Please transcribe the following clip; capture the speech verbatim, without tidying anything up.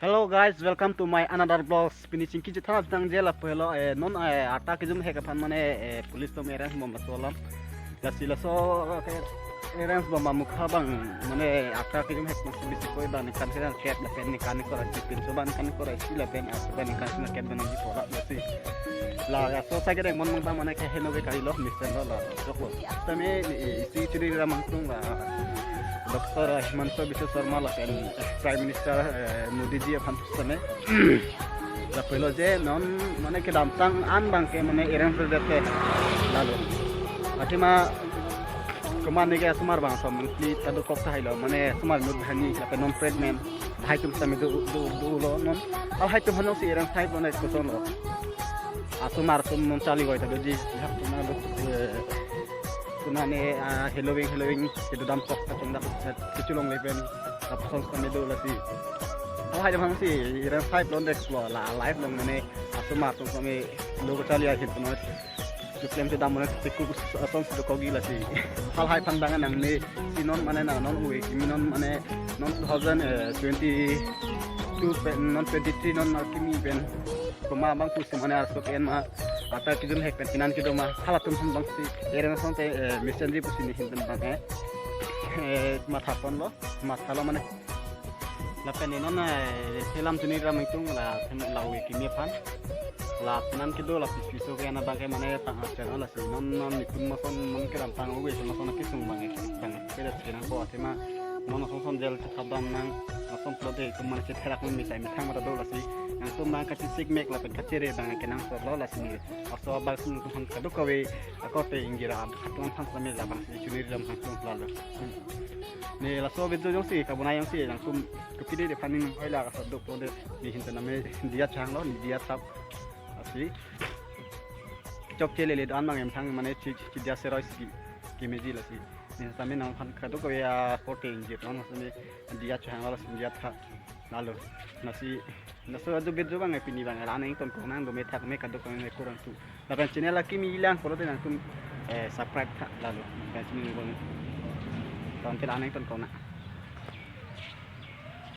Hello guys, welcome to my another vlogs. Pini chingki chethan aphan nangji lapu helo, eh, non, eh, arta kejum hek aphan mane, eh, police atum arrest bom laso alam. Lasi laso, eh, arrest bom amukha abang mane arta kejum hek masi bisi koi abang ningkan sena kep lapen ningkan kora si pinso abang ningkan kora si lapen aso abang ningkan sena kep abang nangji pora lasi. La laso asai kedeng mon mang abang mane keheno ke karilo mesen lo la joklo. Tame, eh, isi chiri ramang tung la Doctor Himanta Biswa Sarma lapen Prime Minister, eh, Modi ji aphan pusitame. Lapu helo je non mane kedamtang an abang ke mane arrest dete lalo. Athema komat ne ke asomar abang som mungkin tadu kok tahai lo mane asomar mut hani lapen non pregnant. Lahai atum sitame do do do lo non. Lahai atum aphan si arrest hai lo ne koson lo. Asomar atum non charli goi ta doji. Lahai atum na do, eh, kuna ne, ah, heloving heloving kedodam tok kachongdak kechelong le pen lapuson sitame do lasi. Lahai atum aphan si arrest hai lo ne explore la live lo mane asomar atum sitame lo kacharli akhir punot. Chuklem chedam mane tiku ason si dokok lasi. Lahai aphan abang nangne si non mane na non ove kimi non mane non two thousand twenty-two pen non twenty-three non na kimi pen. Komat abang pusi mane aso ke-en ma arta kejum hek pen pinan kedo ma halatum aphan abang si arrest asonte, eh, mesen ji pusi ne ahin pen abang, eh, eh, matha ponlo, matha lo mane. Lapen ne non, eh, selam chini ramang tung la, la ove kimi aphan. La pinan kedo la piso ke ana abang ke mane tang asen lasi non non nitum ason non kedamtang ove ason ason kesung abang ke abang ke da chena ko athema non ason ason jail chethap dam nang ason pulote itum mane chetherak mane mithai mithang mata do lasi nangtum abang kachesik mek lapen kachere abang ke nangso lo lasi ne aso abang sung tum aphan kadokave akorte ingjir atum aphan sitame labang si chuniri lam aphan tung lalo. Ne laso video jongsi kabonai jongsi nangtum kopidetde aphan ning hoi la kasa do pulote ne ahin pen name diya chang lo, ne diya thap. Lasi chokche lele do-an abang emthang mane chi chi diya seroi si kemeji lasi. Ne sitame nang aphan kadokave akorte ingjir non sitame diya chang lo lasi diya thap lalo. Lasi laso adu video abang pini abang la nangton kong nang do methak me kadokave kurang tu. Lapen channel akimi lang pulote nangtum, eh, subscribe tha lalo. Lapen channel abang tonte la nangton kong nang.